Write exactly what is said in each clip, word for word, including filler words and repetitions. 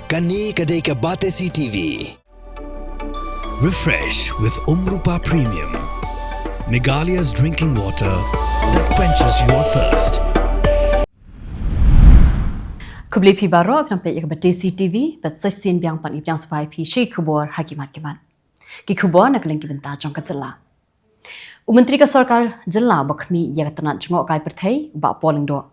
Kane ka dei ka Batesi T V. Refresh with Umrupa Premium, Meghalaya's drinking water that quenches your thirst. Khublei phi baroh, phi nang peit ïa ka Batesi T V, bad sa shisien biang pat ngi pdiang sngewbha ïa phi sha ki khubor ha ki mat ki mat. Ki khubor na ka lyngkhuh bynta jong ka jylla. U Myntri ka Sorkar Jylla uba khmih ïa ka tnat jngohkai pyrthei, u Bah Paul Lyngdoh,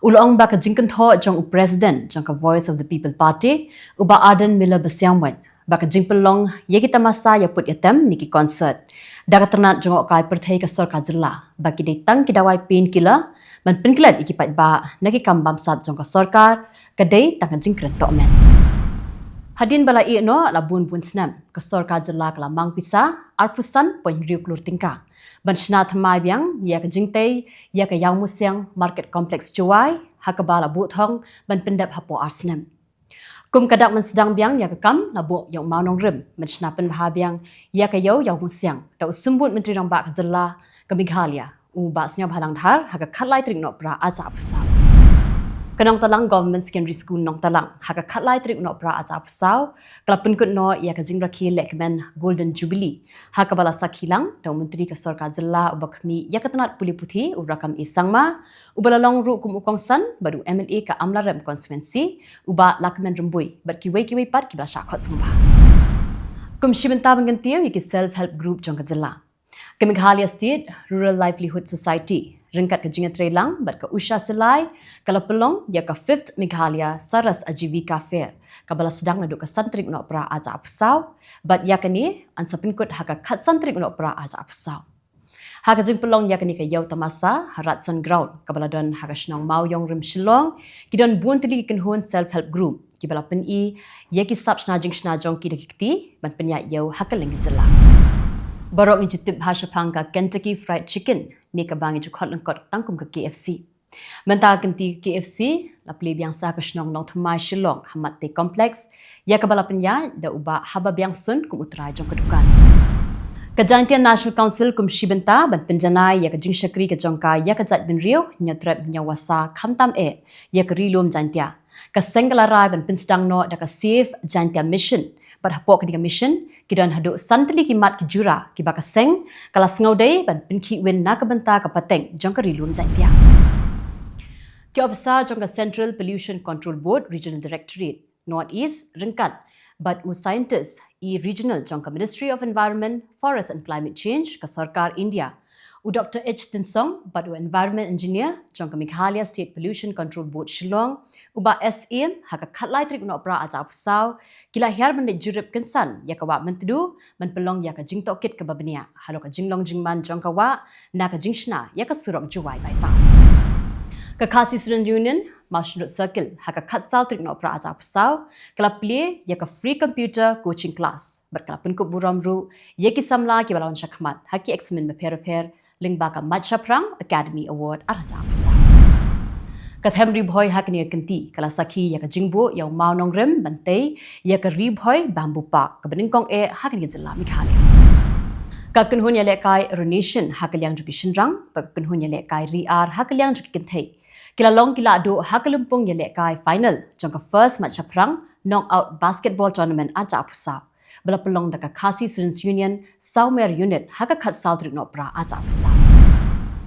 u la ong ba ka jingkynthoh jong u President jong ka Voice of the People Party, u Bah Ardent Miller Basaiawmoit, ba ka jingpynlong ïa ki tamasa ïaput ïatem ne ki concert da ka tnat jngohkai pyrthei ka Sorkar Jylla, ba ki dei tang ki dawai painkiller ban pynklet ïa ki paidbah na ki kam bamsap jong ka sorkar, ka dei tang ka jingkren tohmet. Hadien ba la ïeh noh la bun bun snem, ka Sorkar Jylla ka la mang pisa arphew san point hynriew klur tyngka ban shna thymmai biang ïa ka jingtei ïa ka Ïawmusiang Market Complex Jowai, ha kaba la buh thong ban pyndep hapoh ar snem. Kum ka dak ban sdang biang ïa ka kam, la buh ïa u mawnongrim ban shna pynbha biang ïa ka ïew Ïawmusiang da u Symbud Myntri Rangbah ka jylla ka Meghalaya, u Bah Sniawbhalang Dhar, ha ka khatlai tarik Nohprah arhajar arphew saw. Ka Nongtalang Government Secondary School Nongtalang, ha ka khatlai tarik Nohprah arhajar arphew saw, ka la pynkut noh ïa ka jingrakhe lehkmen Golden Jubilee, ha kaba la sakhi lang da u Myntri ka Sorkar Jylla uba khmih ïa ka tnat pule puthi, u Rakkam A Sangma, uba la long ruh kum u kongsan bad u M L A ka Amlarem Constituency, u Bah Lahkmen Rymbui, bad kiwei kiwei pat kiba la shah khot sngewbha. Kum shi bynta ban kyntiew ïa ki self help group jong ka jylla, ka Meghalaya State Rural Livelihood Society, ryngkat ka jingïatreilang bad ka Usha Sylai, ka la pynlong ïa ka fifth Meghalaya Saras Ajivika Fair, kaba la sdang naduh ka san tarik Nohprah arhajar arphew saw, bad ïa kane yn sa pynkut ha ka khatsan tarik Nohprah arhajar arphew saw. Ha ka jingpynlong ïa kane ka ïew tamasa ha Radisson Ground, kaba la don ha ka shnong Mawïong Rim Shillong, ki don bun tylli ki kynhun self help group kiba la pyni ïa ki sap shna jingshna jong ki da ki kti ban pynïaid ïew ha kylleng ka jylla. Baroh ngi ju tip bha shaphang ka Kentucky Fried Chicken, ne kaba ngi ju khot lyngkot tang kum ka K F C. Mynta ka kynti ka K F C la plie biang sha ka shnong Nongthymmai Shillong ha Mattei Complex, ïa kaba la pynïaid da u Bah Hababiang Sun kum u trai jong ka dukan. Ka Jaintia National Council kum shi bynta ban pynjanai ïa ka jingshakri ka jong ka ïa ka jaitbynriew, hynñiewtrep hynñiewwasa, khamtam eh ïa ka Ri Lum Jaintia, ka seng ka la rai ban pynsdang noh da ka Save Jaintia Mission, bad hapoh kane ka mission ki don haduh san tylli ki mat ki jura kiba ka seng ka la sngewdei ban pynkhih win na ka bynta ka pateng jong ka Ri Lum Jaintia. Ki ophisar jong ka Central Pollution Control Board Regional Directorate North East ryngkat bad u scientist i regional jong ka Ministry of Environment, Forest and Climate Change ka Sorkar India, u Doktor H Tynsong, bad u Environment Engineer jong ka Meghalaya State Pollution Control Board Shillong, u Bah S Syiem, ha ka khatlai tarik Nohprah arhajar arphew saw, ki la hiar ban leit jurip kynsan ïa ka wah Myntdu ban pynlong ïa ka jingtohkit kaba bniah halor ka jinglong jingman jong ka wah na ka jingshna ïa ka surok Jowai Bypass. Ka Khasi Student Union Mawshynrut Circle, ha ka khatsaw tarik Nohprah arhajar arphew saw, ka la plie ïa ka free computer coaching class, bad ka la pynkup burom ruh ïa ki samla kiba la wan shakhmat ha ki eksamin bapher bapher lyngba ka Mait Shaphrang Academy Award arhajar arphew saw. Ka Them Ri Bhoi ha kane ka kynti ka la sakhi ïa ka jingbuh ïa u mawnongrim ban tei ïa ka Ri Bhoi Bamboo Park, kaba nyngkong eh ha kane ka jylla Meghalaya. Ka kynhun ïalehkai Ronation ha ka liang jong ki shynrang, bad ka kynhun ïalehkai Ri-ar ha ka liang jong ki kynthei, ki la long ki lahduh ha ka lympung ïalehkai final jong ka First Mait Shaphrang Knockout Basketball Tournament arhajar arphew saw, ba la pynlong da ka Khasi Students Union Sawmer Unit ha ka khatsaw tarik Nohprah arhajar arphew saw.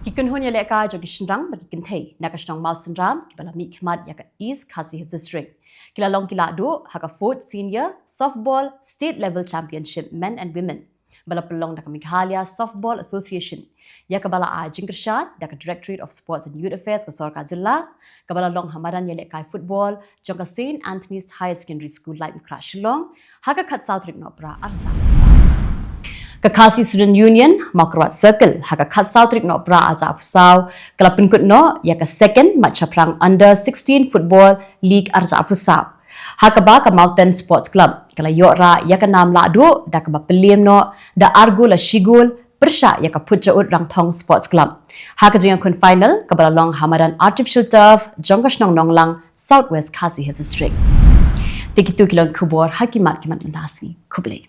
Ki kynhun ïalehkai jong ki shynrang bad ki kynthei na ka shnong Mawsynram, kiba la mihkhmat ïa ka East Khasi Hills District, ki la long ki lahduh ha ka fourth Senior Softball State Level Championship Men and Women, ba la pynlong da ka Meghalaya Softball Association, ïa kaba la ai jingkyrshan da ka Directorate of Sports and Youth Affairs ka Sorkar Jylla, kaba la long ha madan ïalehkai football jong ka Saint Anthony's Higher Secondary School, Laitumkhrah, Shillong, ha ka khatsaw tarik Nohprah arhajar arphew saw. Ka Khasi Student Union Mawkyrwat Circle, ha ka khatsaw tarik Nohprah arhajar arphew saw, ka la pynkut noh ïa ka Second Mait Shaphrang Under sixteen Football League arhajar arphew saw, ha kaba ka Mawten Sports Club ka la ïoh rah ïa ka nam lahduh da kaba pynliem noh da ar gol la shi gol pyrshah ïa ka Phutjaud Rangthong Sports Club, ha ka jingïakhun final kaba la long ha madan artificial turf jong ka shnong Nonglang, South West Khasi Hills District. Te kito ki long ki khubor ha ki mat ki mat mynta ka sngi. Khublei.